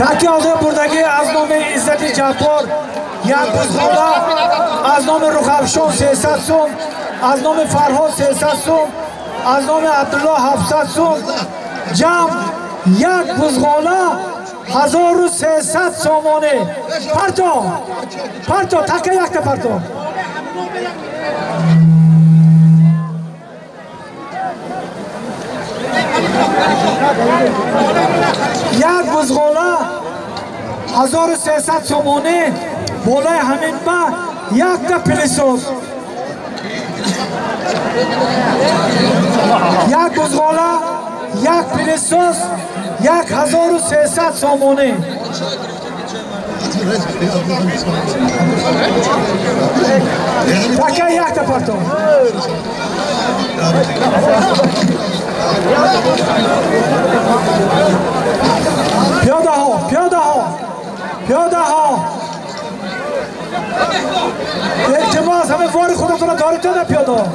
Таки ҳозир бурдагӣ аз номи Иззати Ҷаббор як бузғола, аз номи Рухавшон 300 сум, аз номи Фарҳод 300 сум, аз номи Абдулло 700 сум, ҷамъ як бузғола 1300 сомонӣ. Парто! Парто, така якта парто. Як бузғола 1300 сомонӣ, болои ҳамин ба якта пилисос. Як бузғола, як пилисос, 1300 сомонӣ. Така якта парто. Пиёдаҳо, пиёдаҳо, пиёдаҳо. Илтимос, ҳама вори худатонро доред то на пиёдаҳо.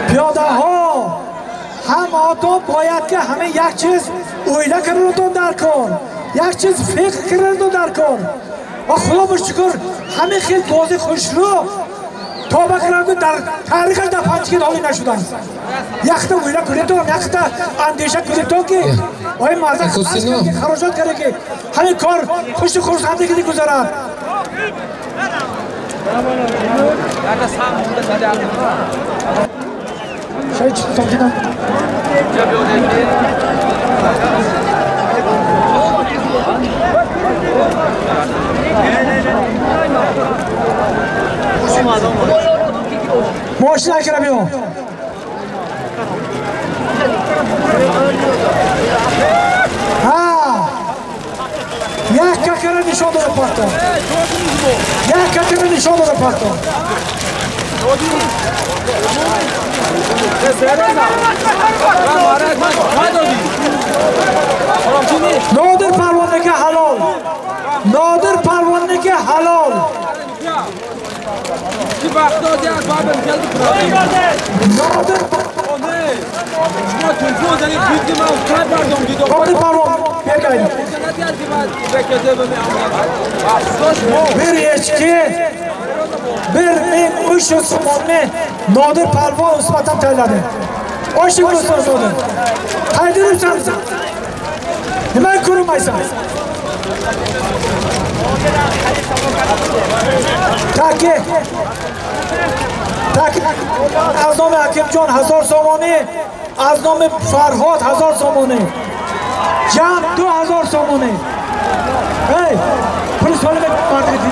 Пиёдаҳо, ҳамаатон бояд ки ҳама як чиз оила карданатон дар кор, як чиз фикр карданатон дар кор. Ва худо шукр, ҳамин хел бози хушрӯ тоба кардам, ки дар таърихаш дар Панҷакент ҳолӣ нашудааст. Якта оила кунедон, якта андеша кунедон, ки ои марда хароҷот карда, ки ҳамин кор хушу хурсандӣ гузарад. Мошина кира биё. Як какара нишон дода парто. Як какара нишон дода парто. Нодир парвонаки ҳалол. Нодир парвонаки ҳалол. Нодир парвон бегай. Bir echki 1300 сомонни Нодир Palvon Usmatdan tayinladi. Oshiq bo'lsin Nodir. Qayda yuribsan? Nimaga ko'rinmaysan? Taki. Taki аз номи Ҳакимҷон 1000 сомонӣ, аз номи Фарҳод 1000 сомонӣ. Ҷамъ 2000 сомонӣ. Эй, пул соли мардики.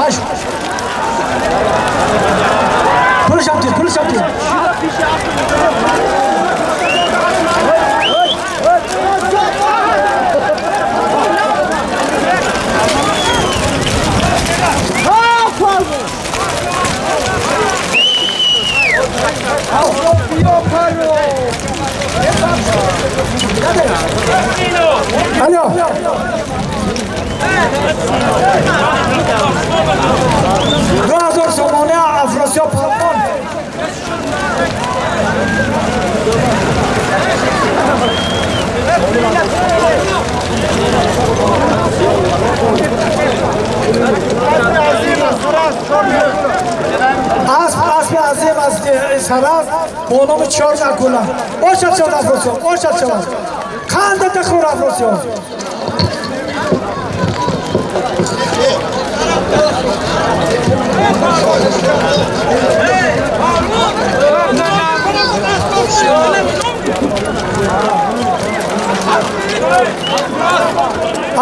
Аш. Пул шамти, пул шамти. Алло. 2000 сомонӣ Афросиёб Палвон. Асп, аспи азим аз Сараз бо номи Чор Акула. Ошад шавад Афросиёб, ошад шавад. Қандата хӯр Афросиёб.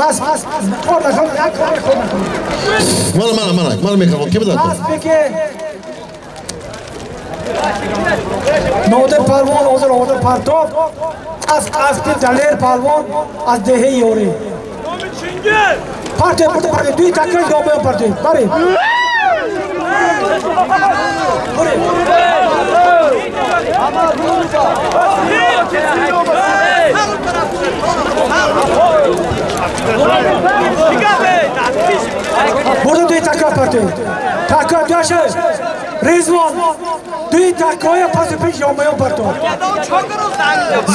Асп, асп, хӯр нахӯр, як хӯр хӯр нахӯр. Мана, мана, мана, мана микрофон, ки бидад? Аспе ки Нодир Палвон ҳозир оварда партофт, асп аспи Далер Палвон аз деҳаи Ёрӣ. Партия бурда партия, дуи такрор ёбоён партия. Баред. Баред. Бурда дуи такка партоед. Такка дуаша. Резвон дуи таккаҳоя пасу пеш ёнбаён партод.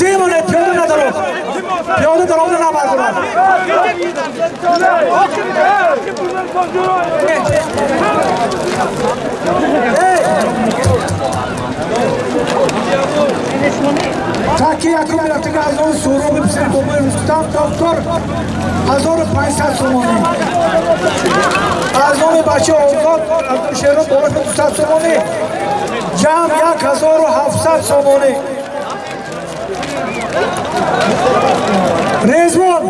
Земоне пиёда надарод. Пиёда даромада набардорад. Таки якум рафтага аз номи Суҳроби писари бобои Рустам доктор 1500 сомонӣ. Аз номи бачаи Озод Абдушерон болош 200 сомонӣ. Ҷамъ 1700 сомонӣ. Резвон,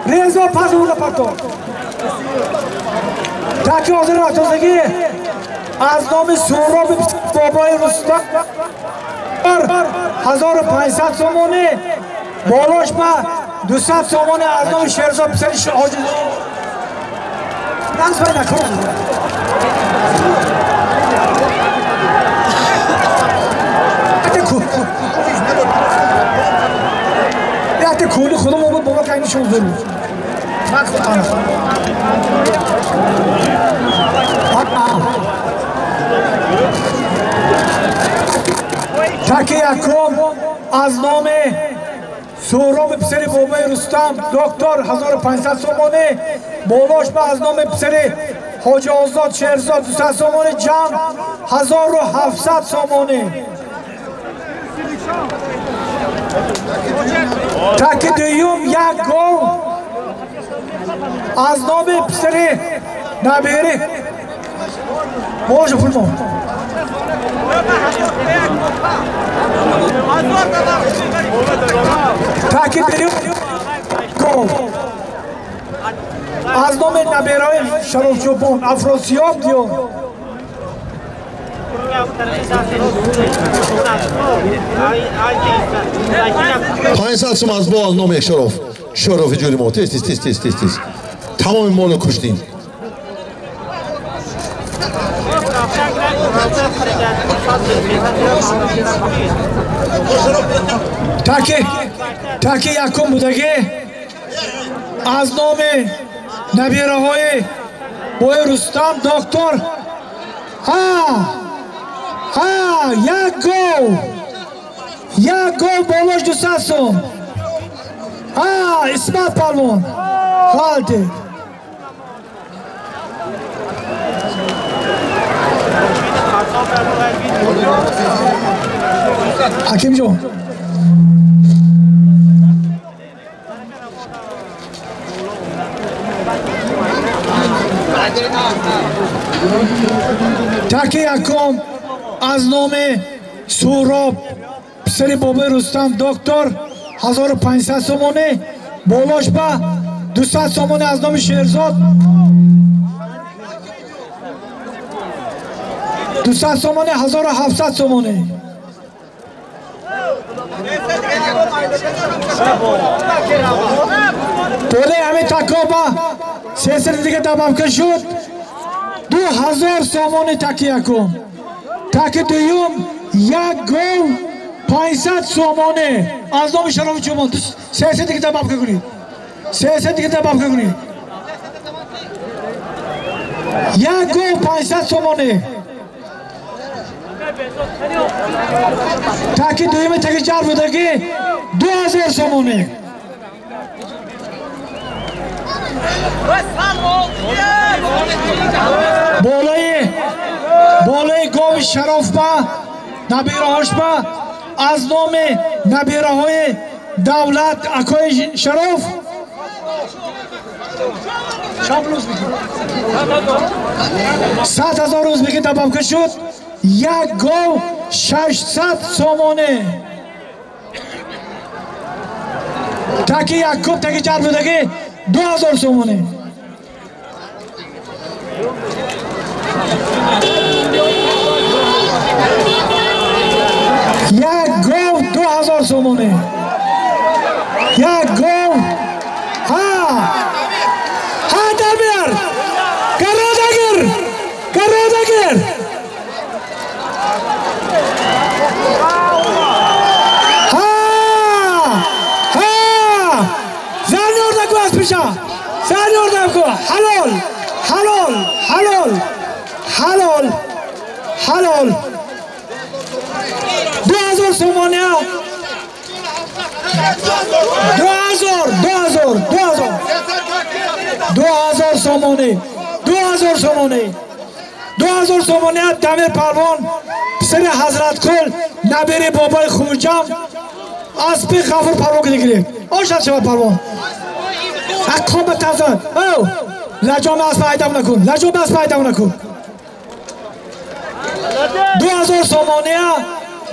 Резвон пас бурда партод. Таки ҳозир рафтозагӣ аз номи Суҳроби бобои Рустам 1500 сомонӣ, болош ба 200 сомонӣ аз номи Шерзод писари Ҳоҷи. Назбай накун. Якта кӯли худам буд, бобо кайни шумо зур буд. Ман худам. Таки якум аз номи Суҳроби писари бобои Рустам доктор 1500 сомонӣ, болош ба аз номи писари Ҳоҷи Озод Шерзод 200 сомонӣ, ҷамъ 1700 сомонӣ. Таки дуюм як гол аз номи писари набири болоша пулмо. Таки дуюм гол аз номи набираи Шарофчӯбон Афросиёб диёр. 500 сум аз бо аз номи Шароф. Шарофи ҷури мо. Тез, тез, тез, тез, тез, тез. Тамоми моло куштем. Таки якум будагӣ аз номи набираҳои бои Рустам доктор ҳа ҳа як гол, як гол болош 200 сом. Ҳа Исмат палвон ғалтид. Ҳакимҷон таки якум аз номи Суҳроб писари бобои Рустам доктор 1500 сомонӣ, болош ба 200 сомонӣ аз номи Шерзод 200 сомонӣ, 1700 сомонӣ. Болои ҳамин такоба сесари дига добавка шуд 2000 сомонӣ таки якум. Таки дуюм як гол 500 сомонӣ аз номи Шарофи Чӯбон. Сесари дига добавка кунед. Сесари дига добавка кунед. Як гол 500 сомонӣ. Таки дуюми таки ҷар будагӣ 2000 сомонӣ. Болои гови Шароф ба набираҳош ба аз номи набираҳои давлат акои Шароф 100 000 ӯзбекӣ добавка шуд, як гов 600 сомонӣ. Таки якум таки ҷар будагӣ 2000 сомонӣ. Як гов 2000 сомонӣ. Як гов ҳа ҳа Дамир гародагир, гародагир. Ҳа ҳа зан ёрдаку аз пеша. ҳалол ҳалол ҳалол ҳалол ҳалол 2000 сомония 2000 2000 2000 2000 сомонӣ 2000 сомонӣ 2000 сомонӣ Дамир Палвон писари Ҳазраткул набери бобои Хуҷам аспи Ғафур Палвон гирифт. Ошад шавад Палвон. Ҳаққо таза. О, лаҷом асп айдам накун. Лаҷом асп айдам накун. 2000 сомония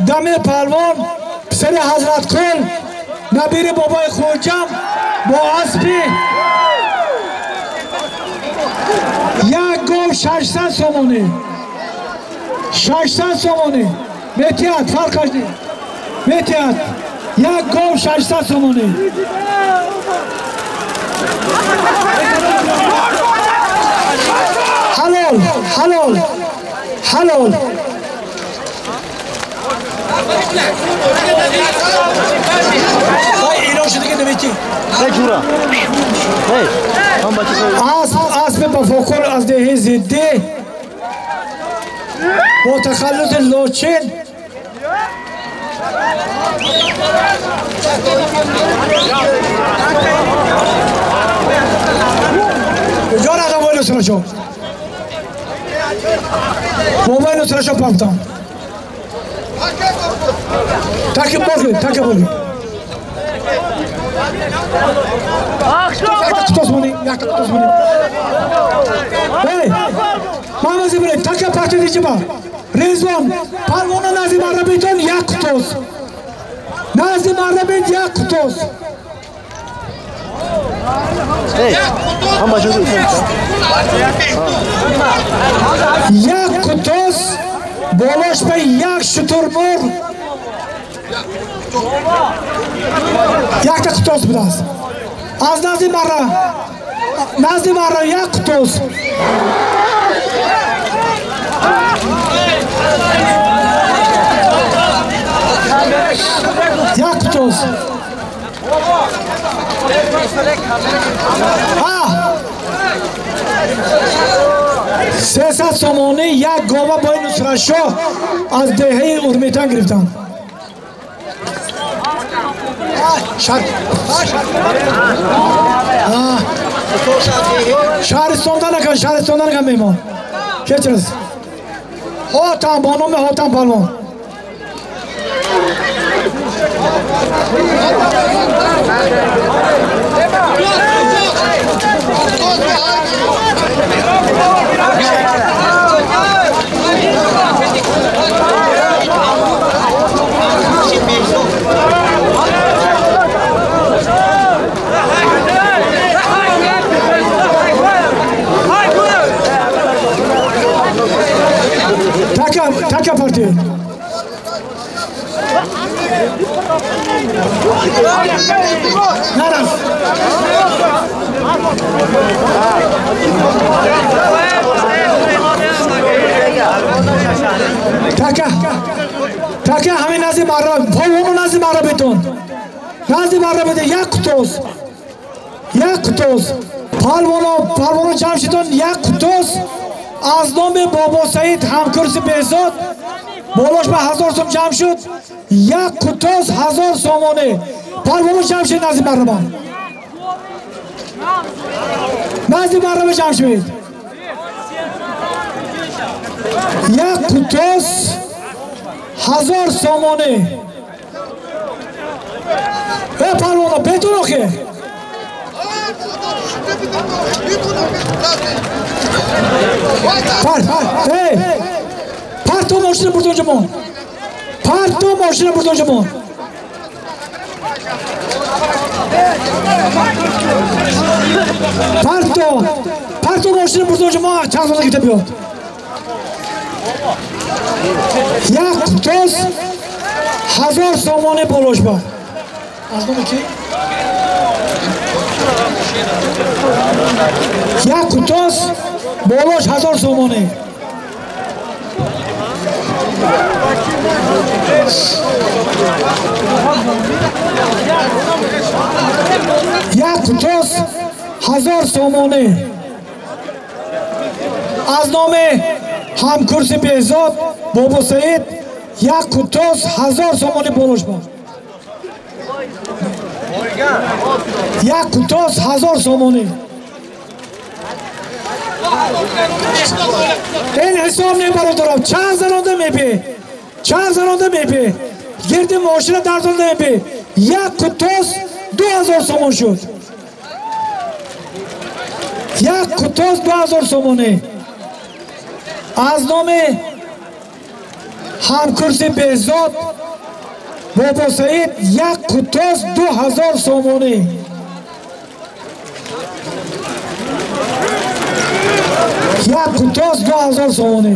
Дамир Палвон писари Ҳазраткул набери бобои Хуҷам бо аспи як гов 600 сомонӣ 600 сомонӣ метиҳад, фарқаш нест, метиҳад. Як гов 600 сомонӣ. Ҳалол ҳалол ҳалол. Асп ба фокул аз деҳи зиддӣ бо тахаллуси Лочин куҷо рафтам? Бобои Нусрашо, бобои Нусрашо пафтам. Таки бозги, таки бозги. Якта кутос монӣ. Эй, мама зибре, така парти дичиба. Резвон, парвона назди маррабитон як кутос. Назди маррабит як кутос. Як кутос болош ба як шутурмурғ якта кутос будааст. Аз назди марра, назди марра як кутос. Як кутос. 300 сомонӣ як гова бои Нусратшоҳ аз деҳаи Урмитан гирифтанд. Шаҳристонда накан, шаҳристонда накан меҳмон. Кечираз. Ҳотам бо номи Ҳотам Палвон. Така парти. Нараф. Така. Така ҳамин назди марра, палвону назди марра битон. Назди марра битон як кутос. Як кутос. Палвоно, палвоно ҷамъ шидон як кутос. Аз номи Бобо Саид ҳамкурси Беҳзод болош ба 1000 сом ҷамъ шуд. Як кутос 1000 сомонӣ. Палвоно ҷамъ шуд назди марраба. Назди марраба ҷамъ шуд. Як кутос 1000 сомонӣ. Э палвоно бетон охе. Пар, эй, парту мошина бурдон ҷамон. Парту мошина бурдон ҷамон. Парту, парту мошина бурдон ҷамон, чанд сола гирифта биёд. Як кутос 1000 сомонӣ болош ба. Аз номи ки? Як кутос болош 1000 сомонӣ. Як кутос 1000 сомонӣ. Аз номи ҳамкурси Беҳзод Бобосаид як қутос 1000 сомонӣ болош бод. Як қутос 1000 сомонӣ. Ин ҳисоб не бародарам, чанд занонда мепе, чанд занонда мепе, гирди мошина дарзонда мепе, як қутос 2000 сомон шуд. Як қутос 2000 сомонӣ. Аз номи ҳамкурси Беҳзод Бобосаид як қутос 2000 сомонӣ. Як қутос 2000 сомонӣ.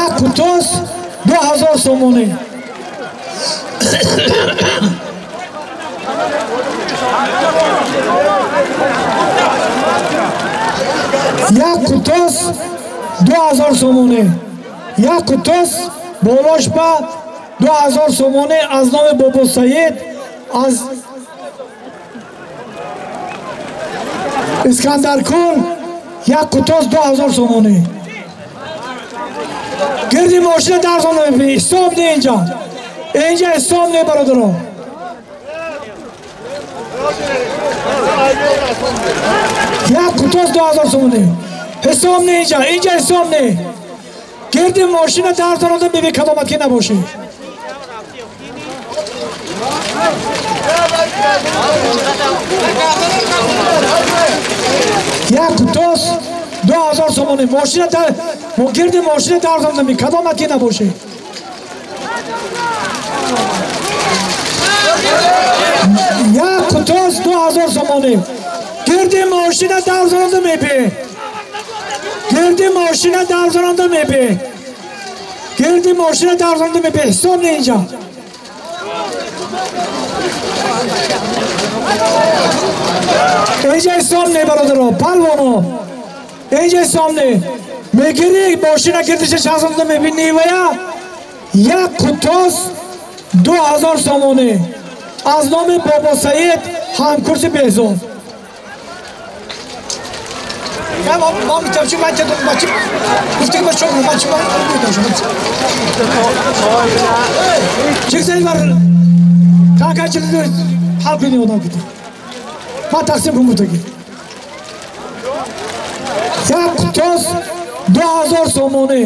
Як қутос 2000 сомонӣ. Як қутос 2000 сомонӣ. Як қутос болош ба 2000 сомонӣ аз номи Бобосаид аз Искандаркул як қутос 2000 сомонӣ. Гирди мошина дарзон мепи, ҳисоб не инҷа. Инҷа ҳисоб не бародарон. Як қутос 2000 сомонӣ. Ҳисоб не инҷа, инҷа ҳисоб не. Гирди мошина дарзонда меби кадомат ки набошӣ. Як қутос 2000 сомонӣ. Мошина дар гирди мошина дарзонда меби кадомат ки набошӣ. Як қутос 2000 сомонӣ. Гирди мошина дарзонда мепи. Гирди мошина дарзонда мепи. Гирди мошина дарзонда мепи. Ҳисоб не инҷа. Инҷа ҳисоб не бародаро, палвоно. Инҷа ҳисоб не. Мегири мошина гирдиша чанд мебини вая як қутос 2000 сомонӣ. Аз номи Бобосаид ҳамкурси Беҳзод. Як қутос 2000 сомонӣ.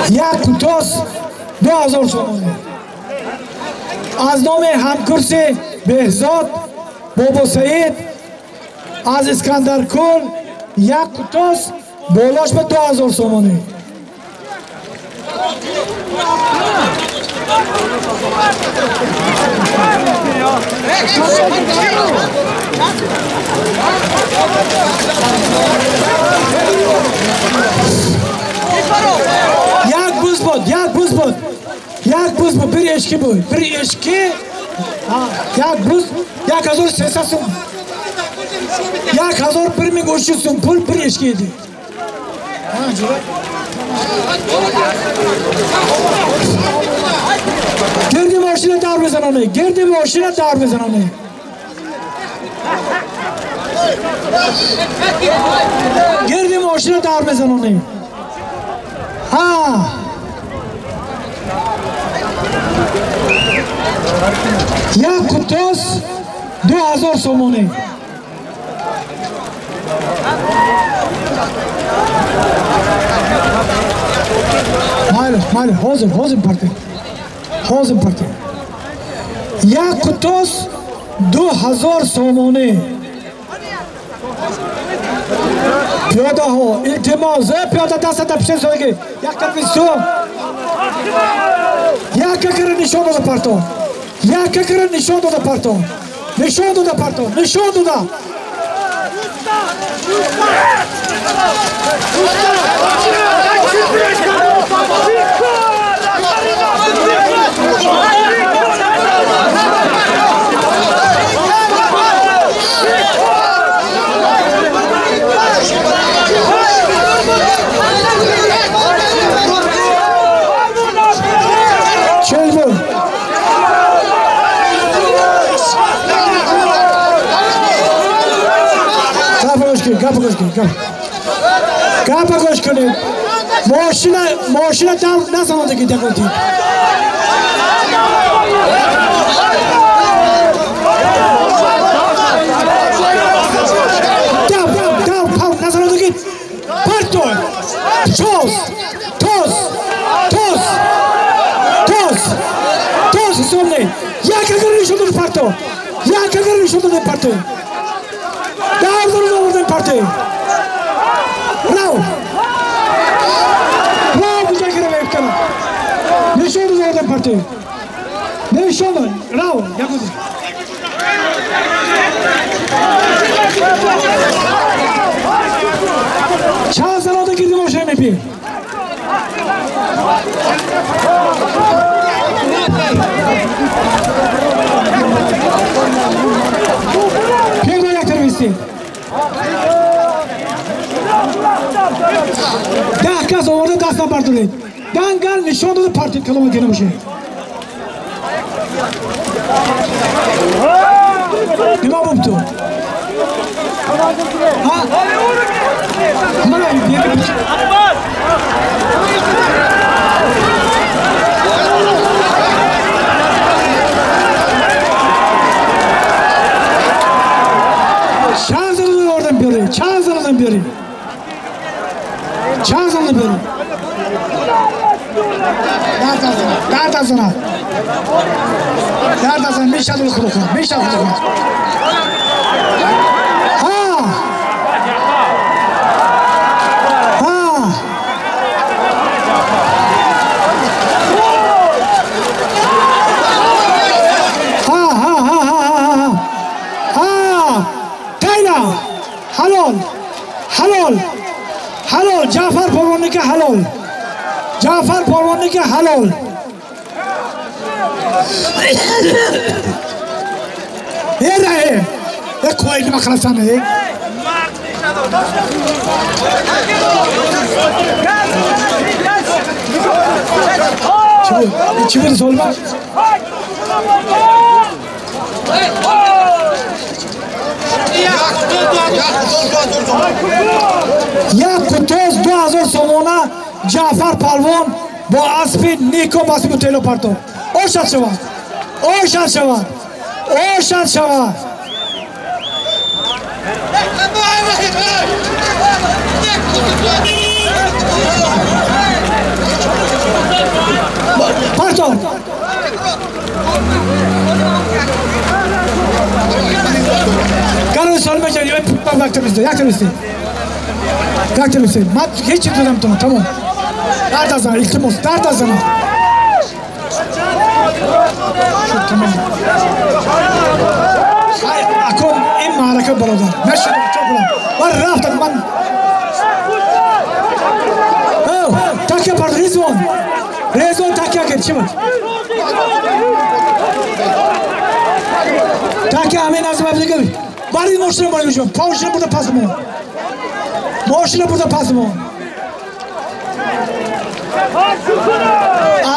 Як қутос 2000 сомонӣ. Аз номи ҳамкурси Беҳзод Бобосаид аз Искандаркул як қутос болош ба 2000 сомонӣ. Як буз буд, як буз буд, як буз буд, bir eşki буд, bir eşki, як буз, 1300 сум, 1300 сум пул bir eşki edi. Гирди мошина дар мезанонӣ, гирди мошина дар мезанонӣ. Гирди мошина дар мезанонӣ. Ҳа. Як қутос 2000 сомонӣ. Майли, майли, ҳозир, ҳозир парти. Ҳозир парти. Як қутос 2000 сомонӣ. Пиёдаҳо, илтимос, пиёда дастата пиши соги. Як тарафи су. Як кара нишон дода парто. Як кара нишон дода парто. Нишон дода парто, нишон дода. кунед. Гапа гӯш кунед. Мошина давр назанондаги даготи. Давр пав назанондаги. Партой. Тоз. Тоз. Тоз. Тоз. Тоз ҳисоб не. Як агар нишон дод парто. Як агар нишон дод парто. Давр овардем парто. Рав. Рав бужакира вебкана. Нишон дод овардем парто. Нишон дод. Рав. Якуз. Чанд занода гирди мошина мепи? Пирдо як тервисти. 10 кас оварда даст набардоред. Дангал нишон дода партид калома гирда мошина. Нима бубту? Ҳа? Мана чанд занода овардам биёре? Чанд занодам биёре? Чанд занода биёре? Дард аз зана. Дард аз зана. Мешавад худо кунад. Мешавад худо кунад. Ҳа! Ҳа! Ҳа, ҳа, ҳа, ҳа, ҳа, ҳа. Тайла! Ҳалол! Ҳалол! Ҳалол! Ҷаъфар полвонники ҳалол! Ҷаъфар полвонники ҳалол! Э раҳим! Э қои нима қиласан э? Чӣ буд солма? Як қутоз 2000 сомона Ҷаъфар палвон бо аспи Нико ба аспи Мутело партов. Ошад шавад. Ошад шавад. Ошад шавад. Партов. Каро солма ҷани, як тервисти. Як тервисти. Ман ҳеҷ чиз додам тона, тамом. Дард аз зана, илтимос, дард аз зана. Шуд, тамом. Акун ин маърака бародар. Нашуд, чо кунам? Ман рафтам, ман. Такя пард, Резвон. Резвон такя кард, чӣ буд? Такя ҳамин аз мабдига. Бари мошина бари мешавам. Мошина бурда пасмон. Мошина бурда пасмон.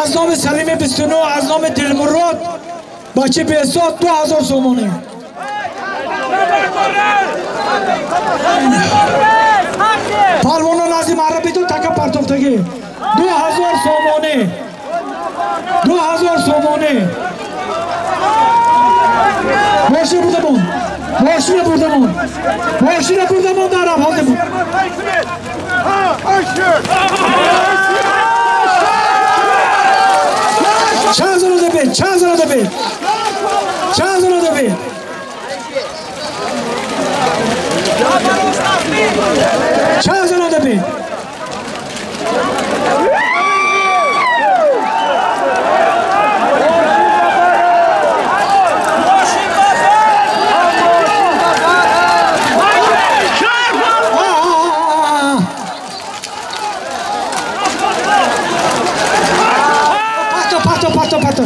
Аз номи Салими 29, аз номи Дилмурод, бачи Бесод 2000 сомонӣ. Палвоно назди маъра биду така партофтагӣ. 2000 сомонӣ. 2000 сомонӣ. Мошина бурдамон. Мошина бурдамон. Мошина бурдамон дар ҳозир буд. Чанд занода бед? Чанд занода бед? Чанд занода бед? Чанд занода бед? Парто, парто.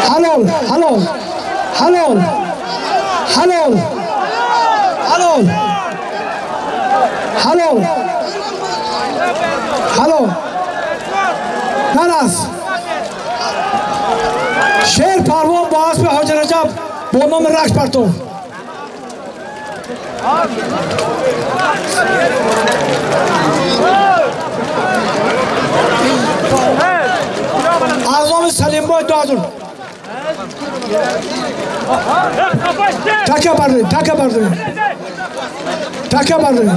Ҳалол, ҳалол, ҳалол, ҳалол, ҳалол, ҳалол, ҳалол. Нарас. Шер парвон бо аспи Ҳоҷи Раҷаб бо номи Ракш партов. Аз номи Салимбой 2000. Така бардоред, така бардоред. Така бардоред.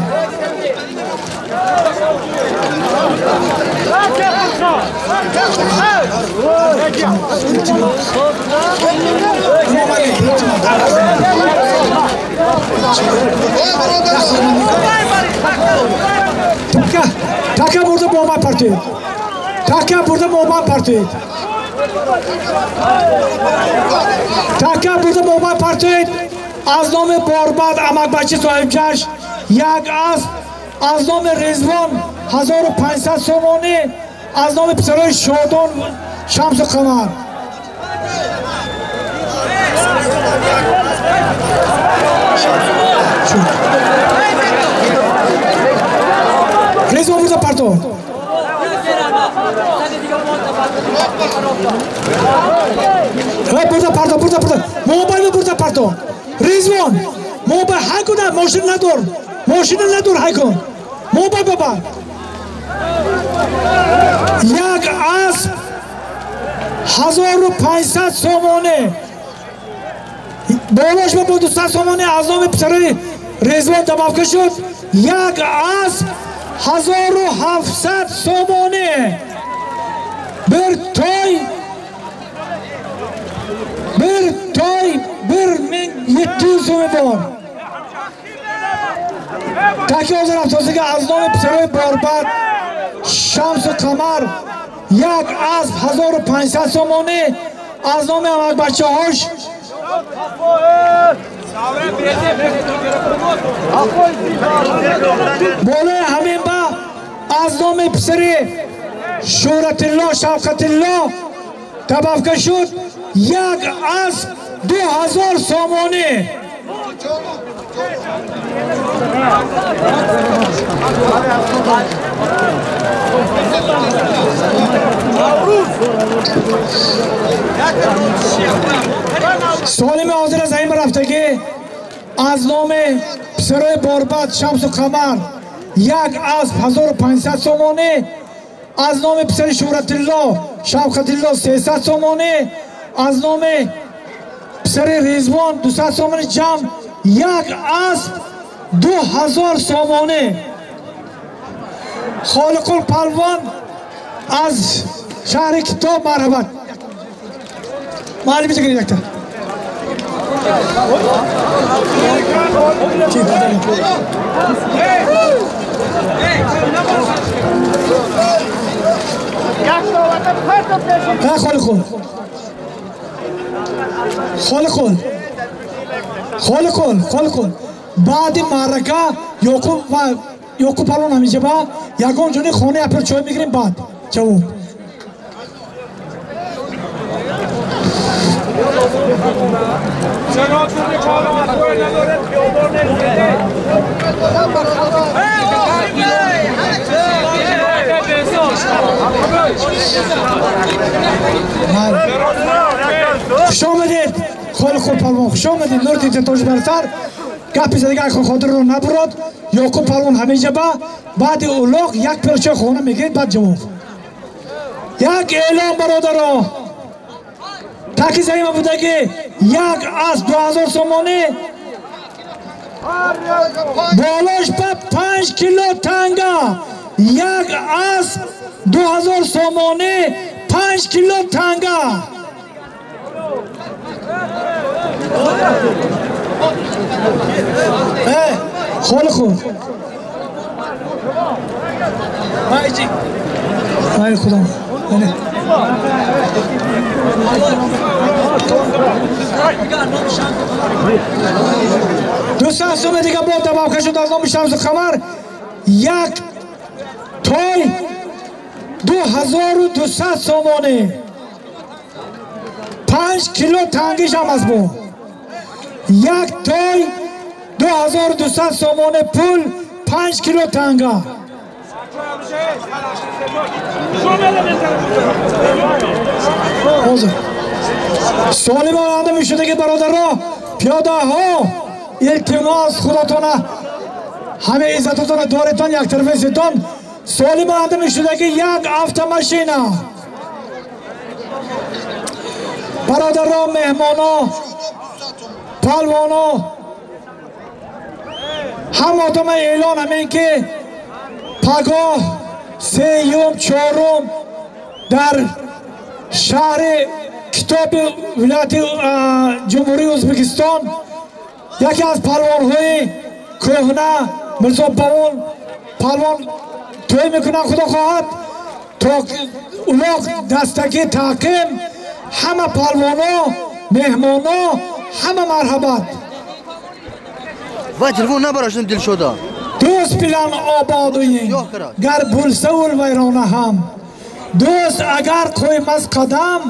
Така, така бурда бо ман партоед. Така бурда бо ман партоед. Така бурда бо ман партоед. Аз номи Борбад амакбачи соҳибчаш як асп, аз номи Резвон 1500 сомонӣ, аз номи писарои Шодон Шамсу Қамар. Резвон бурда парто. Бурда парто, бурда парто. Мобайл бурда парто. Резвон, мобайл ҳай кунад, мошин надор. Мошин надор ҳай кун. Мобайл баба. Як асп 1500 сомонӣ. Болош ба 200 сомонӣ аз номи писарои Резвон добавка шуд. Як асп 1700 сомонӣ. Bir toy 1700 сомонӣ бор. Таки ҳозир ҳафтосига аз номи писарои Борбад Шамсу Қамар як асп 1500 сомонӣ, аз номи амакбачаҳош болои ҳамин ба аз номи писари Шӯҳратилло Шавқатилло добавка шуд як асп 2000 сомонӣ. Солими ҳозир аз ҳамин рафтагӣ аз номи писарои Борбад Шамсу Қамар як асп 1500 сомонӣ, аз номи писари Шӯҳратилло Шавқатилло 300 сомонӣ, аз номи писари Резвон 200 сомонӣ, ҷамъ як асп 2000 сомонӣ. Холиқул палвон аз шаҳри Китоб марҳамат. Маълими бигиред якта. Холиқул. Холиқул. Холиқул, Холиқул. Баъди маърака Ёқуб ва Ёқуб палвон ҳаминҷа ба ягон ҷони хонаи апел чой мегирем, баъд ҷавоб. Хуш омадед, Холиқул палвон, хуш омадед. Нур дида тоҷ бартар. Гапи задига хотирро набурод. Ёқуб палвон ҳаминҷа ба баъди улоқ як пелчаи хона мегиред, баъд ҷавоб. Як эълон бародаро. Таки заима будагӣ як асп 2000 сомонӣ, болош ба 5 кило танга. Як асп 2000 сомонӣ, 5 кило танга. Холиқул. Ай худо. 200 сомонӣ дига бо добавка шуд аз номи Шамсу Қамар як той 2200 сомонӣ, 5 кило тангиш ҳам аз бо. Як той 2200 сомонӣ пул, 5 кило танга. Ҳозир солима омада мешудаги бародаро, пиёдаҳо Илтимос худотона ҳама иззатотона доретон як тарафа сетон. Соли оянда шудаги як автомашина. Бародаро, меҳмоно, палвоно, ҳама эълон ҳамин ки пагоҳ сеюм, чорум дар шаҳри китоби вилояти Ҷумҳурии Ӯзбекистон яке аз палвонҳои кӯҳна Мирзо Бавон палвон тӯй мекунанд, худо хоҳад. То улоқ дастаки таъқим ҳама палвоно, меҳмоно, ҳама марҳабат. Ва телефон набарашон Дилшода. Дӯст билан ободуин гар булсаул вайрона ҳам. Дӯст агар қӯймас қадам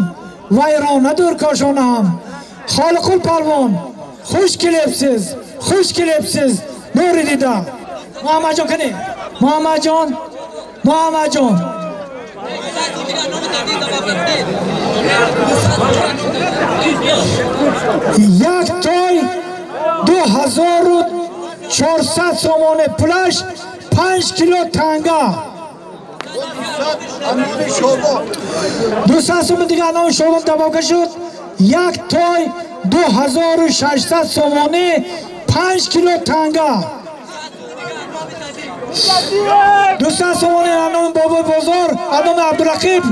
вайронадур кошона ҳам. Холиқул палвон, хуш келибсиз, хуш келибсиз, нури дида. Муҳаммадҷон кани? Муҳаммадҷон, Муҳаммадҷон. Як той 2400 сомоне пулаш 5 кило танга. 200 сомон дига номи Шобон добавка шуд. Як той 2600 сомоне 5 кило танга. 200 сомоне номи Бобои Бозор, номи Абдурақиб.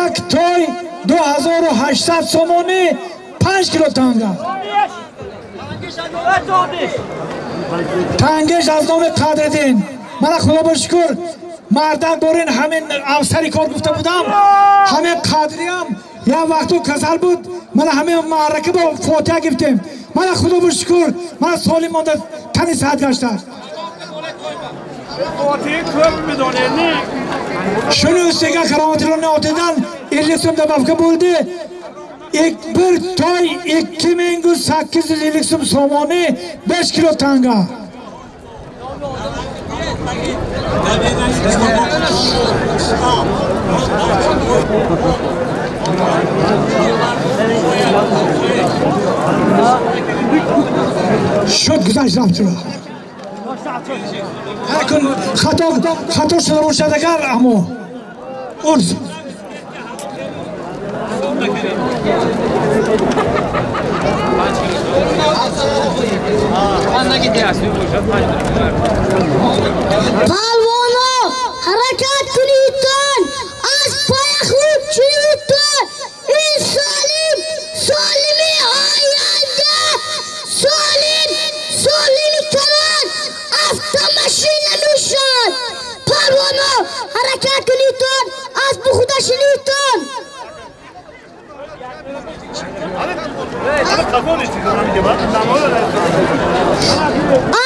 Як той 2800 сомоне 5 кило танга. Тангеш аз номи Қадриддин. Мана худо ба шукр мардак борин ҳамин афсари кор гуфта будам, ҳамин Қадриам як вақту касал буд, мана ҳамин маърака бо фотиҳа гирифтем. Мана худо ба шукр мана солим монда, тани саҳат гаштааст. Шуни ustiga Karomatilloni otidan 50 so'm добавка bo'ldi. Bir toy 2850 so'm somoni 5 kilo tanga. Шуд гузашт рафт. Ҳар кун хато шуда бошад агар аммо урз. Палвоно ҳаракат кунедтон, аз поя худ чинедтон. Ин солим, солими оянда, солим, солими калон автомашина мешавад. Палвоно ҳаракат кунедтон, аз бухуда шинедтон.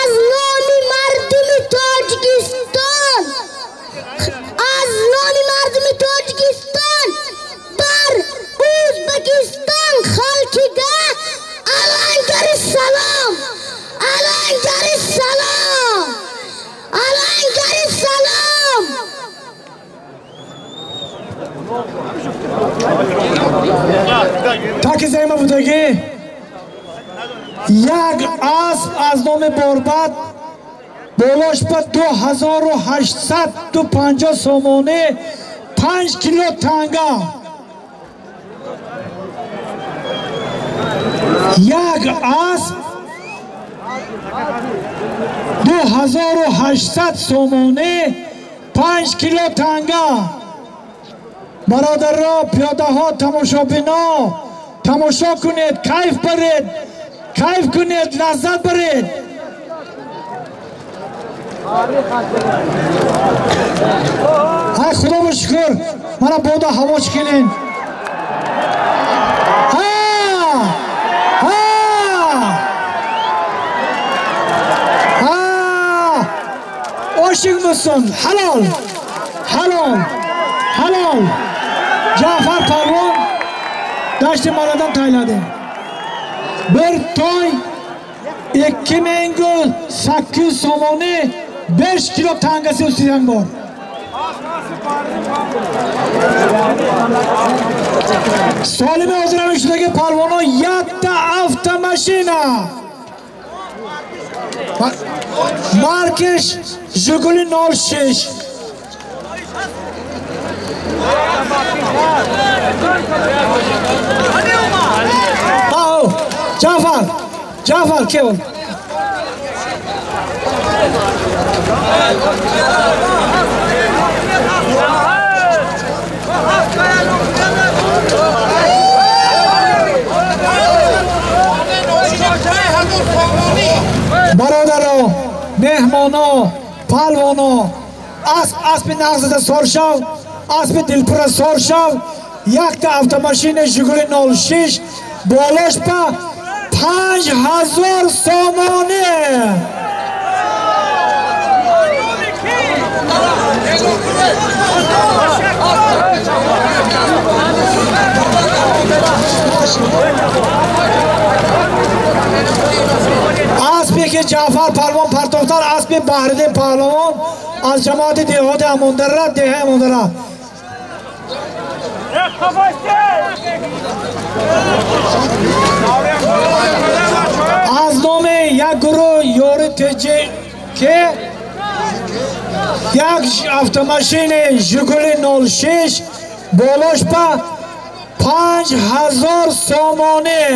Аз номи мардуми Тоҷикистон, аз номи мардуми Тоҷикистон бар Ӯзбекистон халқига алангари салом, алангари салом, алангари салом. Таки займа будагӣ як асп аз номи Борбад болош ба 2850 сомоне 5 кило танга. Як асп 2800 сомоне 5 кило танга. Бародаро, пиёдаҳо, тамошобино, тамошо кунед, кайф баред, кайф кунед, лаззат баред. Ай худо ба шукр, мана бода ҳаво чикинен. Ошиқ мусон, ҳалол, ҳалол, ҳалол. Ҷаъфар палвон дашти Маладан тайлadi. Bir toy 2800 somoni 5 kilo tangasi ustidan bor. Solimi hozir shundagi palvoni yatta avtomashina. Маркеш Жигули 06. Ау, Ҷафар, Ҷафар кевон. Бародаро, меҳмоно, палвоно, асп аспи нағзада соршав, аспи дилпура соршав, якта автомашина Жигули 06 болош па 5000 сомонӣ. Аспе ки Ҷаъфар палвон партофтар, аспи Баҳриддин паҳлавон аз ҷамоати деҳоти Амондара, деҳаи Амондара. Аз номи як гурӯҳ ёри ТҶК як автомашини Жигули 06 болош па 5000 сомонӣ.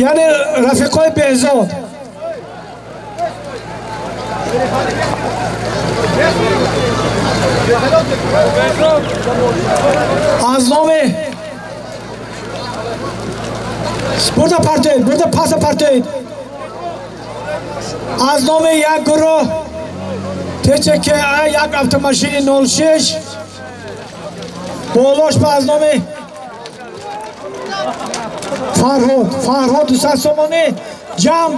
Яъне рафиқои Беҳзод. Аз номи бурда партоед, бурда паса партоед. Аз номи як гурӯҳ ТЧК як автомашини 06 болош ба аз номи Фарҳод, Фарҳод 200 сомонӣ, ҷамъ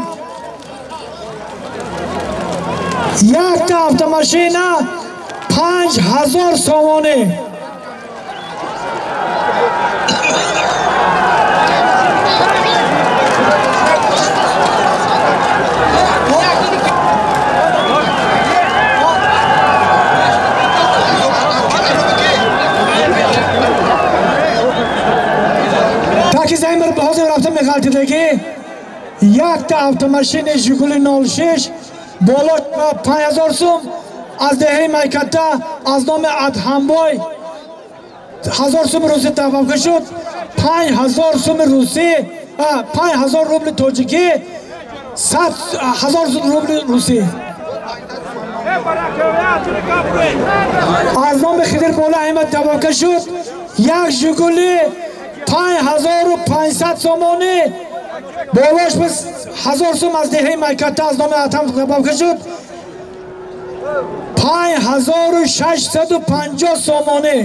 якта автомашина 5000 сомонӣ. Меғалтидагӣ якта автомашини Жигули 06 боло 5000 сум аз деҳаи Майката аз номи Адҳамбой 1000 сум русӣ таваққуф шуд, 5000 сум русӣ, 5000 рубли тоҷикӣ, 1000 рубли русӣ. Аз номи Хидир Бола Аҳмад таваққуф шуд як Жигули 5500 сомонӣ болош 1000 сум аз деҳаи Майката аз номи Атам таваққуф шуд 5650 сомонӣ.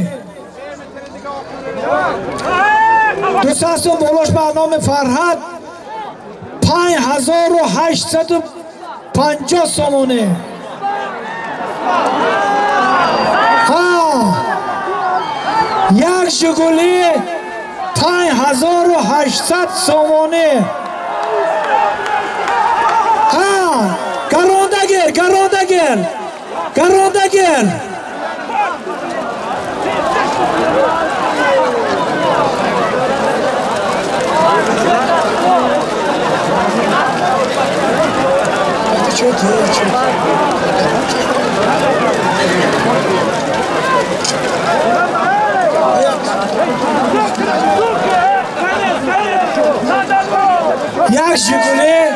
200 сум болош ба номи Фарҳад 5850 сомонӣ. Як Жигули 5800 сомонӣ. Гарондагир, гарондагир, гарондагир. Як Жигули,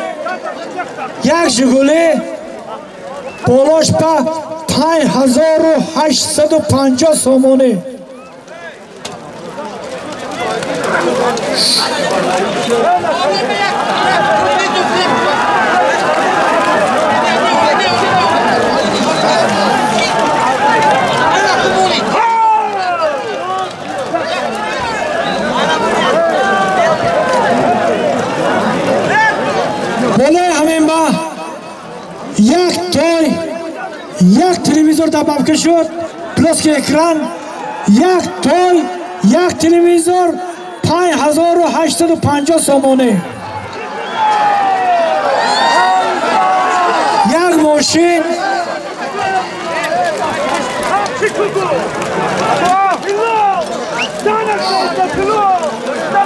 як Жигули болош па 5850 сомонӣ. Болои ҳамин ба як той, як телевизор добавка шуд, плоский экран, як той, як телевизор 5850 сомонӣ. Як мошин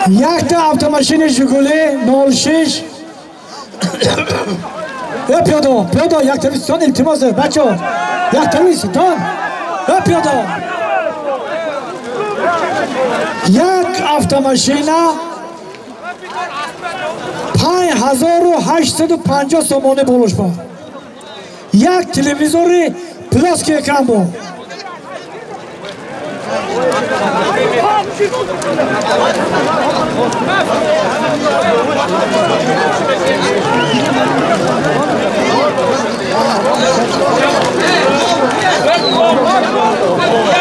Якта автомашини Жигули 06. Э пиёдо, пиёдо, якта бистон илтимос, бачо. Якта бистон. Э пиёдо. Як автомашина 5850 сомонӣ болош ба. Як телевизори плоский экран бо.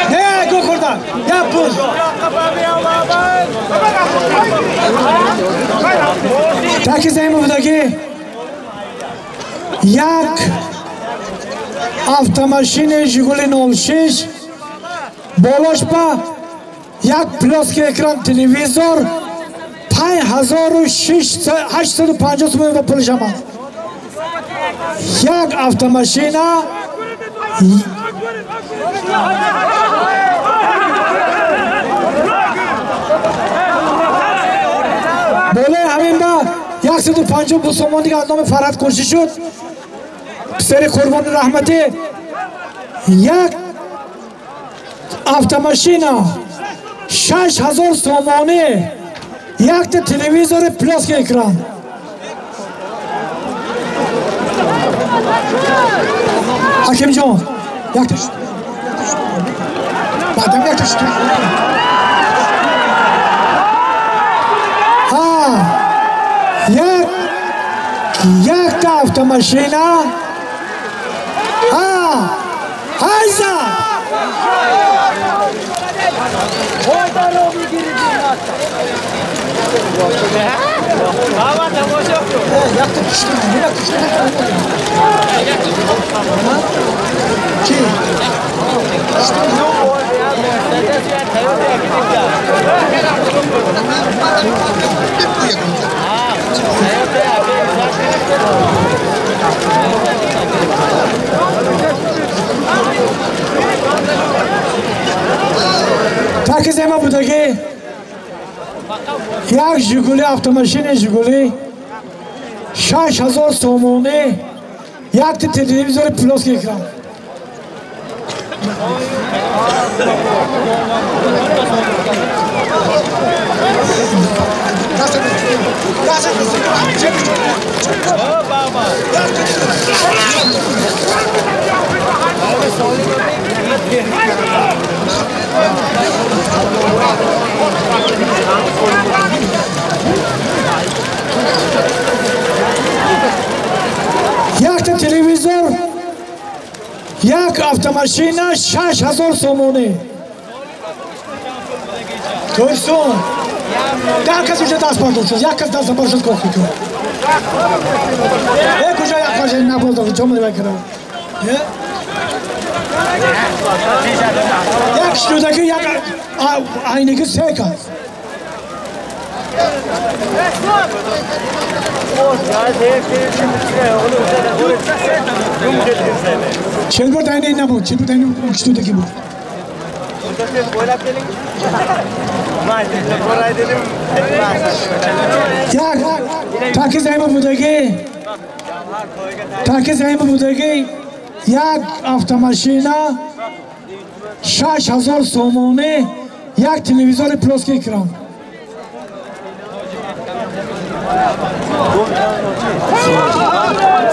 Не, гу хӯрдан. Як пул. Таки заимо будаги як автомашини Жигули 06 болош ба як плоский экран телевизор 5850 сомонӣ ба пулиш омад. Як автомашина болои ҳамин ба 150 сомон дига аз номи Фарҳад Қуршӣ шуд. Писари Қурбони раҳматӣ. Як автомашина 6000 сомонӣ, якта телевизори плоский экран. Ҳакимҷон, якта баъдам якта якта автомашина ҳайза таки зема будаги як Жигули автомашини Жигули 6000 сомонӣ, якта телевизори плоский экран. Якта телевизор, як автомашина 6000 сомонӣ. Тойсон, дар кас уже даст бардошт шуд, як кас даст бардошт кохи кун. Э куҷо як машина набардошт, ҷо мекардам. Як шудаки, як айниги се кас. Чил бор айни набуд, чил бор айни шудаки буд. Як таки заимо будаги, таки заимо будаги як автомашина 6000 сомонӣ, як телевизори плоский экран.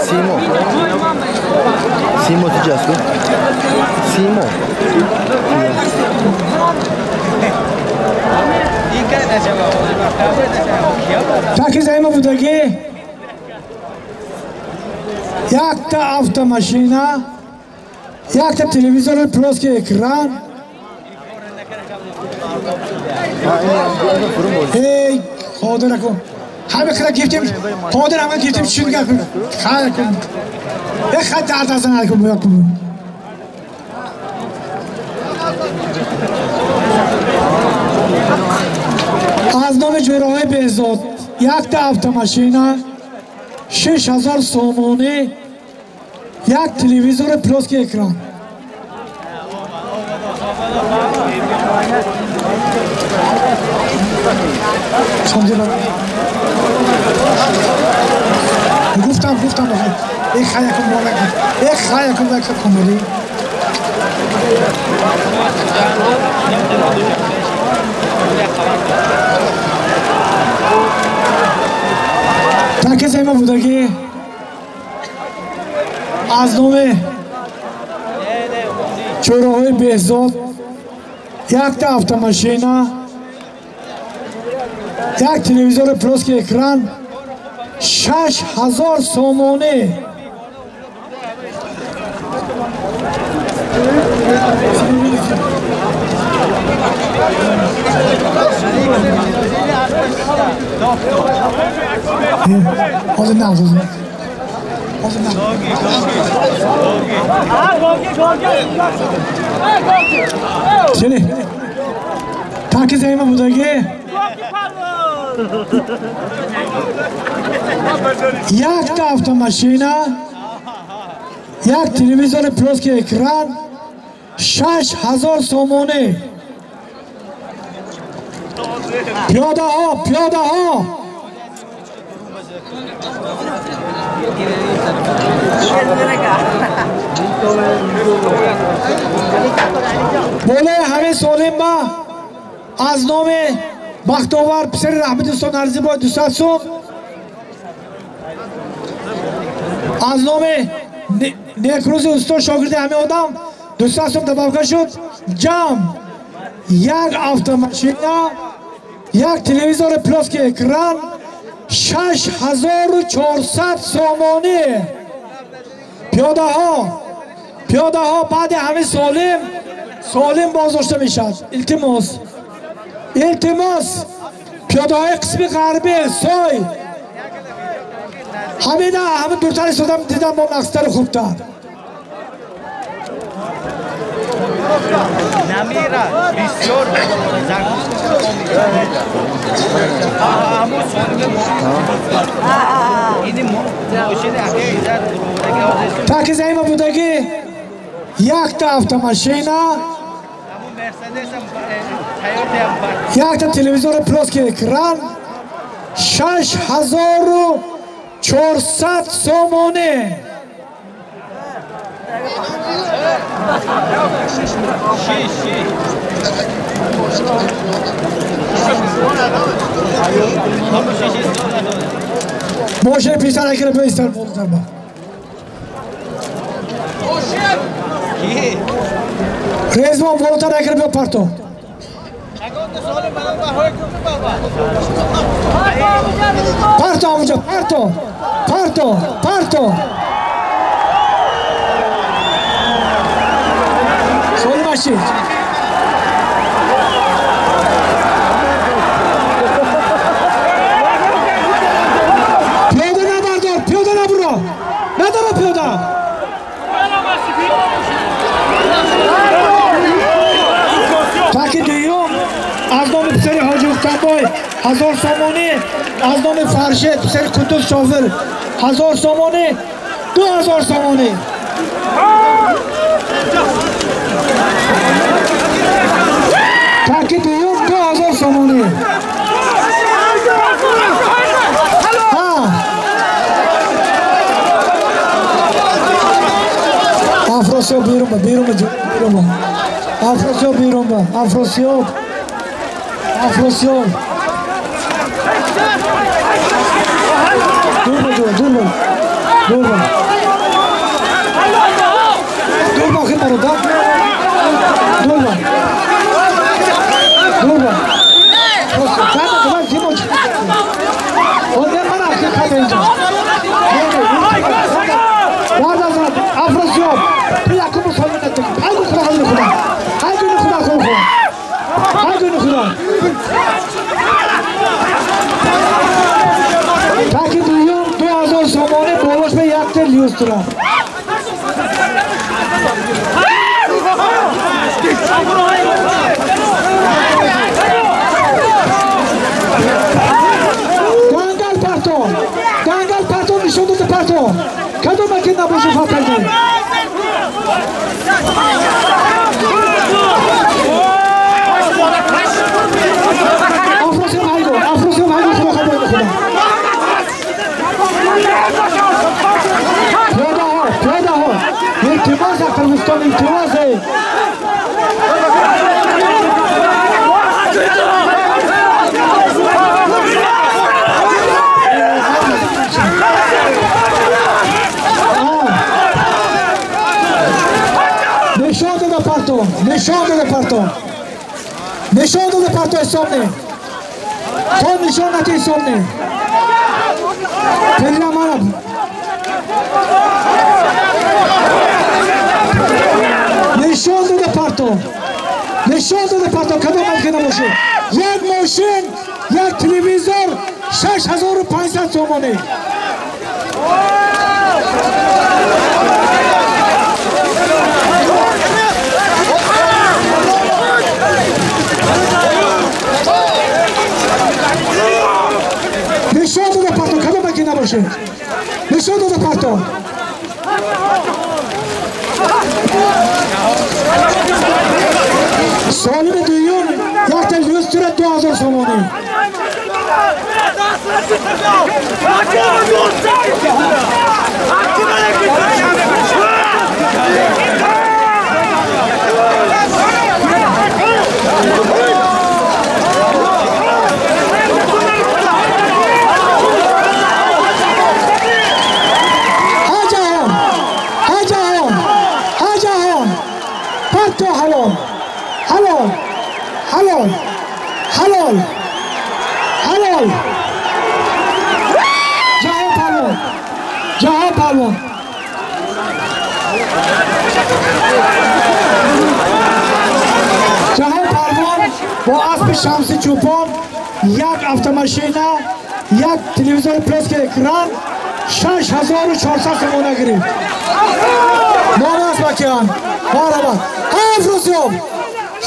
Симо. Симо туҷаст? Симо. Таки заимо будаги якта автомашина, якта телевизори плоский экран. Эй, қодир акун. ҳама хира гирифтем, қодир ҳама гирифтем, чӣ гап кун? Хайр кун. Як хат дард аз накун, кун. Аз номи ҷӯраҳои Беҳзод якта автомашина 6000 сомонӣ, як телевизори плоский экран. Гуфтам, гуфтам, эй хаякум болак, эй хаякум лак кумули. Таки займа будаги аз номи чораҳои Беҳзод якта автомашина, як телевизори плоский экран, 6000 сомонӣ. Ҳозир нағз, ҳозир нағз. Чини таки займа будаги якта автомашина, як телевизори плоский экран, 6000 сомонӣ. Пиёдаҳо, пиёдаҳо. Болои ҳамин солим ба аз номи Бахтовар писари Раҳмати устод Арзибой 200 сум, аз номи Некрӯзи устод шогирди ҳамин одам 200 сум добавка шуд. Ҷамъ як автомашина, як телевизори плоский экран, 6400 сомонӣ. Пиёдаҳо, пиёдаҳо баъди ҳамин солим солим боздошта мешавад. Илтимос, илтимос, пиёдаҳои қисми ғарбӣ сой ҳамина ҳамин дуртар истодам, дидам бо нақстари хубтар. Намира бисёр. Таки заима будаги якта автомашина, якта телевизори плоский экран, 6400 сомонӣ. Мошини писар акира бистар болтарба. Резвон болтар акира бе парто. Парто амуҷа, парто, парто, парто. Солим ашид. Пиёда набардор, пиёда набуро. Надора пиёда. Таки дуюм аз номи писари Ҳоҷи Ухтамбой 1000 сомонӣ, аз номи Фаршед писари Қуддус шофир 1000 сомонӣ, 2000 сомонӣ. Таки дуюм 2000 сомонӣ. Афросиёб берун ба, берун ба, берун ба. Афросиёб берун ба, Афросиёб, Афросиёб. Дур ба, дур ба, дур ба. Дур ба, охир бародар. Дур ба. Дур ба. Афросиёб, давай, давай, зимо. Он ман ахир када инҷо. Афросиёб, ту якум солим натакӣ. Ай гу худо, ай гу худо. Ай гу худо, худо. Ай гу худо. Таки дуюм 2000 сомонӣ болош ба якта люстра. Дангал парто. Дангал парто нишон дода парто. Кадом аки набоши фарқ кардем? Пиёдаҳо, пиёдаҳо, илтимос, Қирғизистон, илтимос. Нишон дода парто, нишон дода парто, нишон дода парто, ҳисоб не, то нишон нати, ҳисоб не. Пилла мана нишон дода парто, нишон дода парто. Кадом мумкин набошад? Як мошин, як телевизор, 6500 сомонӣ. Нишон дода парто, кадом мумкин набошад? Нишон дода парто. Солими дуюм якта люстра, 2000 сомонӣ. Ҳаҷаҳон, ҳаҷаҳон, ҳаҷаҳон, парто ҳалол, ҳалол, ҳалол, ҳалол, ҳалол. Ҷаҳон палвон, ҷаҳон палвон, ҷаҳон палвон бо аспи Шамси Чӯпон як автомашина, як телевизори плоский экран, 6400 сомона гирифт. Ном аст бакиан, марҳамат. Афросиёб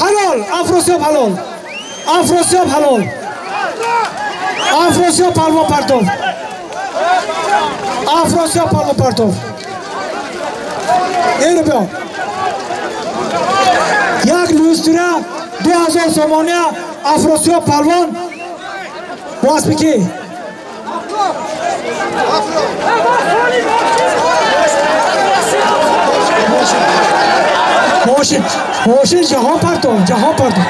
ҳалол, Афросиёб ҳалол, Афросиёб ҳалол. Афросиёб палвон партов, Афросиёб палвон партов. Эро биё, як люстра, 2000 сомония. Афросиёб палвон бо аспи ки? Мошин, мошин ҷаҳон партов, ҷаҳон партов.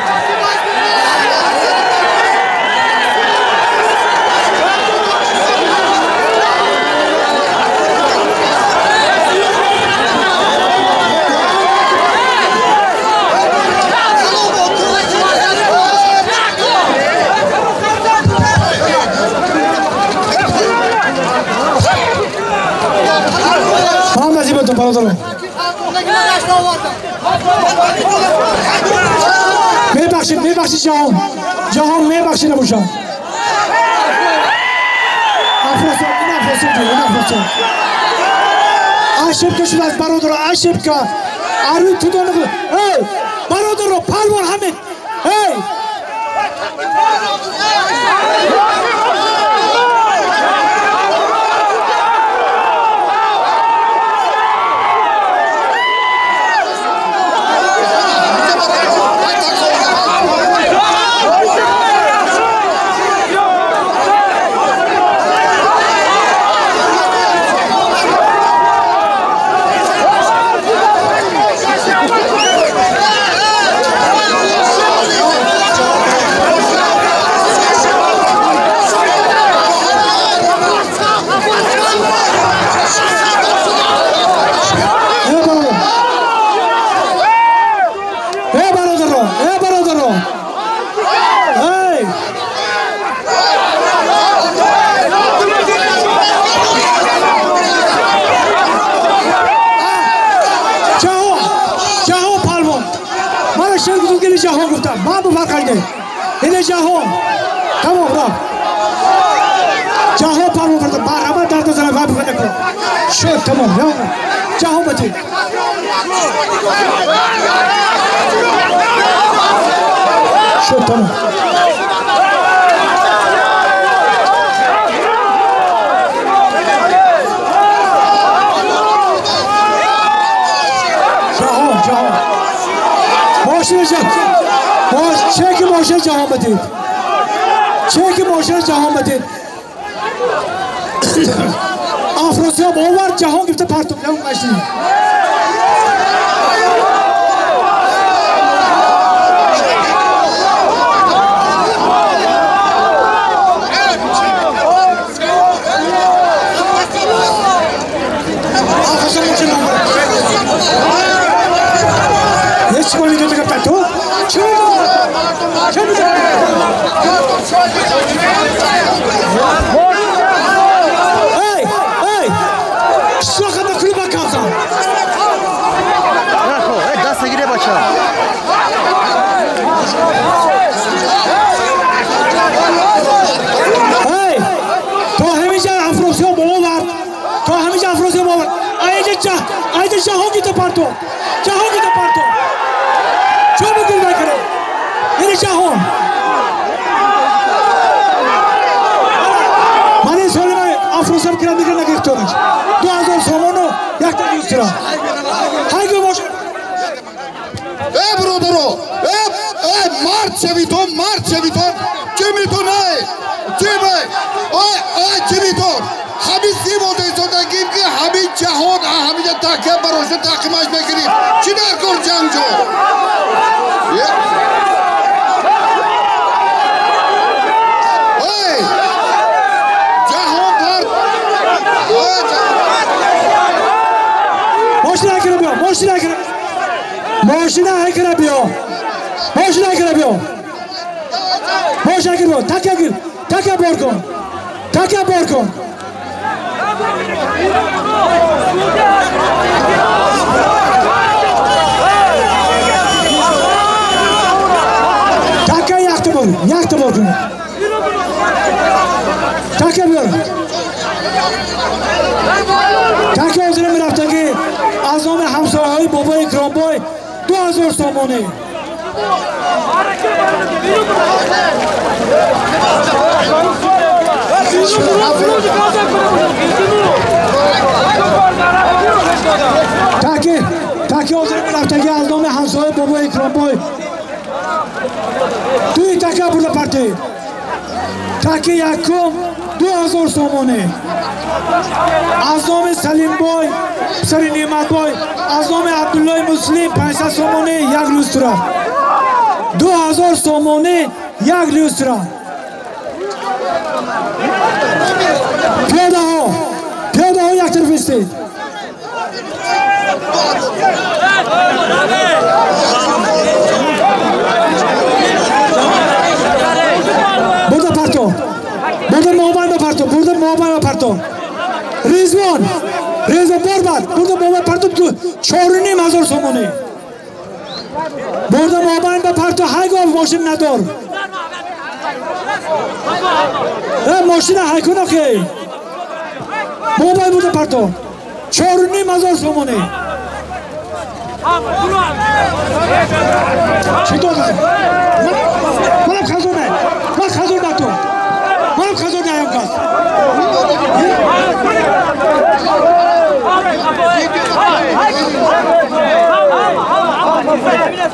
Ман вазифатон, бародарон. Мебахшид, мебахшид, ҷаҳон, ҷаҳон, мебахшид, набошад. Афросиёб, ин Афросиёб, ин Афросиёб. Ошибка шудааст, бародаро, ошибка. Арӯи тудон. Эй, бародаро, палвон ҳамид, эй. Э, бародаро, э, бародаро, эй. Ҷаҳон, ҷаҳон палвон мана шер гуфтум, гели ҷаҳон гуфтам ман, бу фарқ не, ине ҷаҳон тамом рафт. Ҷаҳон палвон фарта, марҳамат, дар назара вай бихонда кун. Шуд, тамом. Ҷаҳон батид. Шуд, тамом. Ҷаҳон, ҷаҳон, мошини ҷаҳон, чеки мошини ҷаҳон батид, чеки мошини ҷаҳон батид. Афросиёб овард ҷаҳон гирифта партоб машин. Эй, эй! Қишлоқада кулиб акамсан. Эй, даст гире бача. Эй, то ҳамиҷа Афросиёб овард. То ҳамиҷа Афросиёб овард. Айҷа, айҷа ҷаҳон гита парто. Ҷаҳон гита парто. Чо бигул накара? Ини ҷаҳон. Ман ин соли Афросиёб кирам дигар нагирифтораш. 2000 сомону якта люстра. Ҳайгу бош. Эй бародаро, эй, эй мард шавитон, мард шавитон. Чӣ метон эй? Чӣ бай? Ой, ой чӣ метон? Ҳамин симода истодагим ки ҳамин ҷаҳон ҳаминҷа такя барошта тақимаш мекунем. Чӣ дар кор ҷангҷо? Ой! Ҷаҳон бар Мошина ҳайкара биё, мошина ҳайкара. Мошина ҳайкара биё. Мошина ҳайкара биё. Мошина ҳайкара биё. Такя гир, такя бор кун. Такя бор кун. Такя якта бор, якта бор кун. Такя биёр. Такя ҳозира мерафтагӣ аз номи ҳамсояҳои бобои Икромбой 2000 сомонӣ. Таки, таки ҳозира мерафтагӣ аз номи ҳамсояи бобои Икромбой дуи така бурда партид. Таки якум 2000 сомонӣ. Аз номи Салимбой, писари Неъматбой, аз номи Абдуллои Муслим 500 сомонӣ як люстра. 2000 сомонӣ як люстра. Пиёдаҳо, пиёдаҳо як тараф истед. Бурда парто. Бурда мобайн ба парто, бурда мобайн ба парто. Ризвон, Ризвон борбад, бурда мобайн парто 4500 сомонӣ. Бурда мобайн ба парто ҳайгов мошин надор. Мошина ҳайкун охи. Мобайн бурда парто 4500 сомонӣ. Чӣ додам? Манам хазор не. Ман хазор натон. Манам хазор наям кас.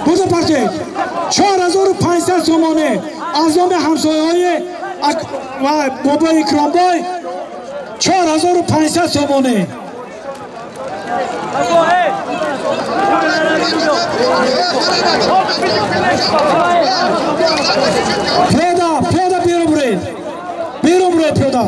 Бурда партед 4500 сомонӣ аз номи ҳамсояҳои бобои Икромбой 4500 сомонӣ. Пиёда, пиёда берун буред. Берун буред пиёда.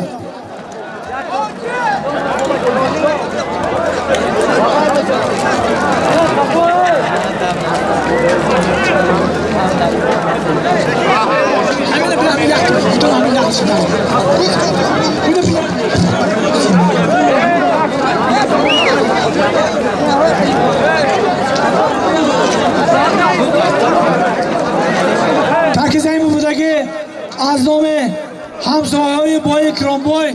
Таки заим будаги аз номи ҳамсояҳои бои Икромбой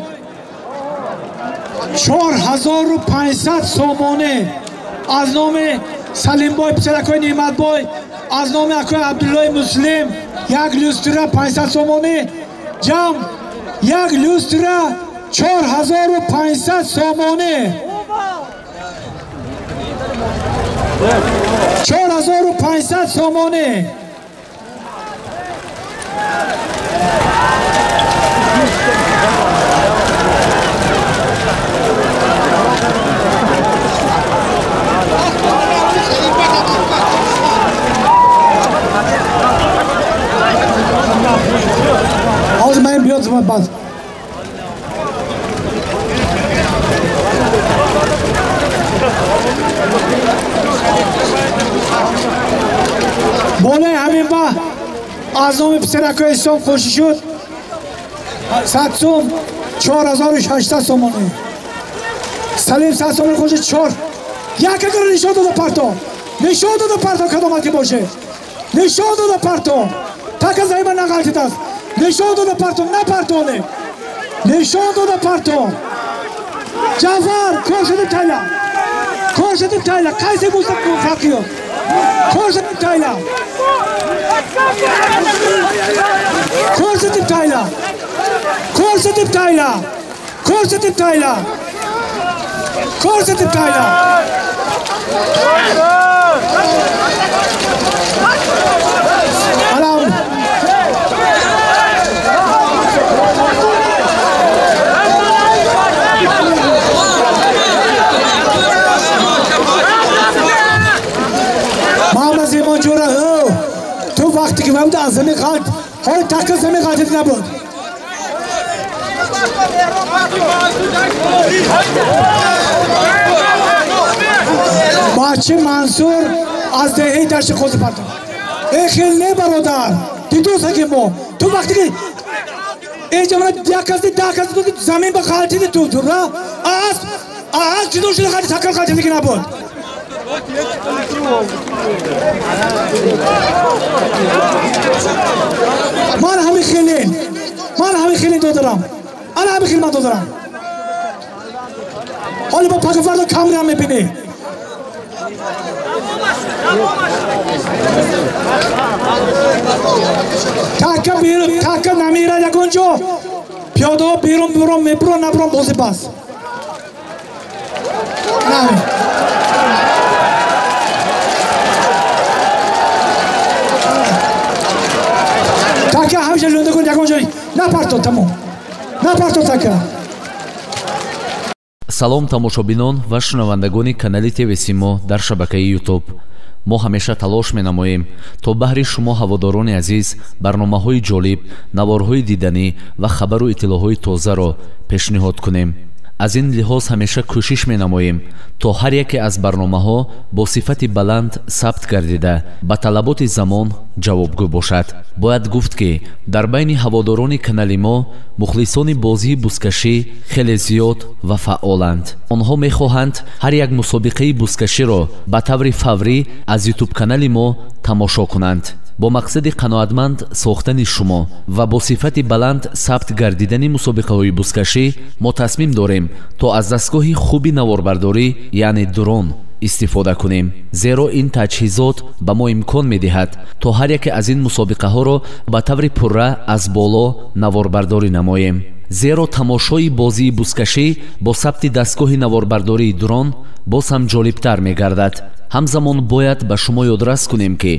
4500 сомонӣ аз номи Салимбой писаракои Неъматбой аз номи акои Абдуллои Муслим як люстра 500 сомонӣ ҷамъ як люстра 4500 сомонӣ. 4500 сомонӣ. Аз номи писаракои ислом қӯшӣ шуд 100 сум 4600 сомонӣ. Салим 100 сомонӣ қӯши 4. Як агар нишон дода парто. Нишон дода парто кадомат ки боше. Нишон дода парто. Така заима нағалтид аст. Нишон дода парто напартоне. Нишон дода парто. Ҷаъфар кӯрсатиб тайла. Кӯрсатиб тайла. Қайси bo'lsa farqi yo'q. Ko'rsatib tayla. Ko'rsatib tayla. Ko'rsatib tayla. Ko'rsatib tayla. Ko'rsatib tayla. Alam. Ту вақте ки ман аз замин ғалт, ҳоли така замин ғалтид набуд. Бачи Мансур аз деҳаи дашти қози парто. Э хел не бародар, дидоса ки мо. Ту вақте ки э ҷамона як кас даҳ кас замин ба ғалтиди ту тура аз ҷудо шуда ғалти такал ғалтиди ки набуд. Ман ҳамин хелин, ман ҳамин хелин додарам. Ана ҳамин хел ман додарам. ҳоли бо пагафардо камера мебинӣ. Така берун, така намерад ягон ҷо. Пиёдаҳо берун бурон мебурон набурон бози бас. Наме. Така ҳамеша лунда кун ягон ҷой напарто тамом. Напарто така. Салом тамошобинон ва шунавандагони канали ТВ Симо дар шабакаи YouTube. Мо ҳамеша талош менамоем то баҳри шумо ҳаводорони азиз барномаҳои ҷолиб, наворҳои диданӣ ва хабару иттилоъҳои тозаро пешниҳод кунем. Аз ин лиҳоз ҳамеша кӯшиш менамоем то ҳар яке аз барномаҳо бо сифати баланд сабт гардида ба талаботи замон ҷавобгӯ бошад. Бояд гуфт, ки дар байни ҳаводорони канали мо мухлисони бозии бузкашӣ хеле зиёд ва фаъоланд. Онҳо мехоҳанд ҳар як мусобиқаи бузкаширо ба таври фаврӣ аз ютуб-канали мо тамошо кунанд. Бо мақсади қаноатманд сохтани шумо ва бо сифати баланд сабт гардидани мусобиқаҳои бузкашӣ мо тасмим дорем то аз дастгоҳи хуби наворбардорӣ, яъне дрон, истифода кунем. Зеро ин таҷҳизот ба мо имкон медиҳад то ҳар яке аз ин мусобиқаҳоро ба таври пурра аз боло наворбардорӣ намоем. Зеро тамошои бозии бузкашӣ бо сабти дастгоҳи наворбардории дрон боз ҳам ҷолибтар мегардад. Ҳамзамон бояд ба шумо ёдрас кунем, ки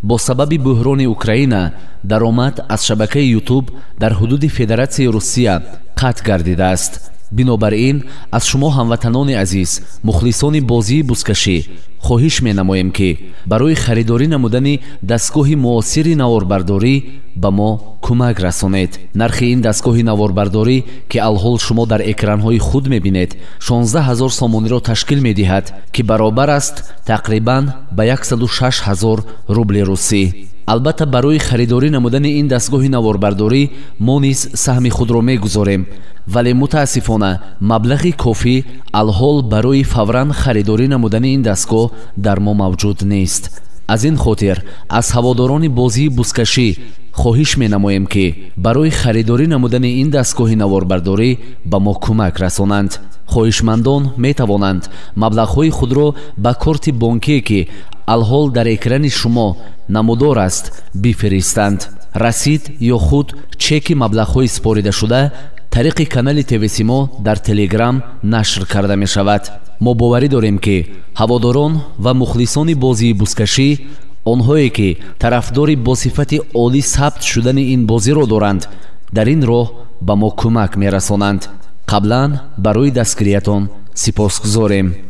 бо сабаби буҳрони Украина даромад аз шабакаи YouTube дар ҳудуди Федератсияи Русия қатъ гардидааст. Бинобар ин аз шумо ҳамватанони азиз, мухлисони бозии бузкашӣ хоҳиш менамоем, ки барои харидорӣ намудани дастгоҳи муосири наворбардорӣ ба мо кӯмак расонед. Нархи ин дастгоҳи наворбардорӣ, ки алҳол шумо дар экранҳои худ мебинед, 16 000 сомониро ташкил медиҳад, ки баробар аст тақрибан ба 106 000 рубли русӣ. Албатта барои харидорӣ намудани ин дастгоҳи наворбардорӣ мо низ саҳми худро мегузорем, вале мутаассифона маблағи кофӣ алҳол барои фавран харидорӣ намудани ин дастгоҳ дар мо мавҷуд нест. Аз ин хотир аз ҳаводорони бозии бузкашӣ хоҳиш менамоем, ки барои харидорӣ намудани ин дастгоҳи наворбардорӣ ба мо кӯмак расонанд. Хоҳишмандон метавонанд маблағҳои худро ба корти бонкие, ки алҳол дар экрани шумо намудор аст, бифиристанд. Расид ё худ чеки маблағҳои супоридашуда тариқи канали ТВ Симо дар Телеграм нашр карда мешавад. Мо боварӣ дорем, ки ҳаводорон ва мухлисони бозии бузкашӣ, онҳое ки тарафдори бо сифати олӣ сабт шудани ин бозиро доранд, дар ин роҳ ба мо кӯмак мерасонанд. Қаблан барои дастгириятон сипосгузорем.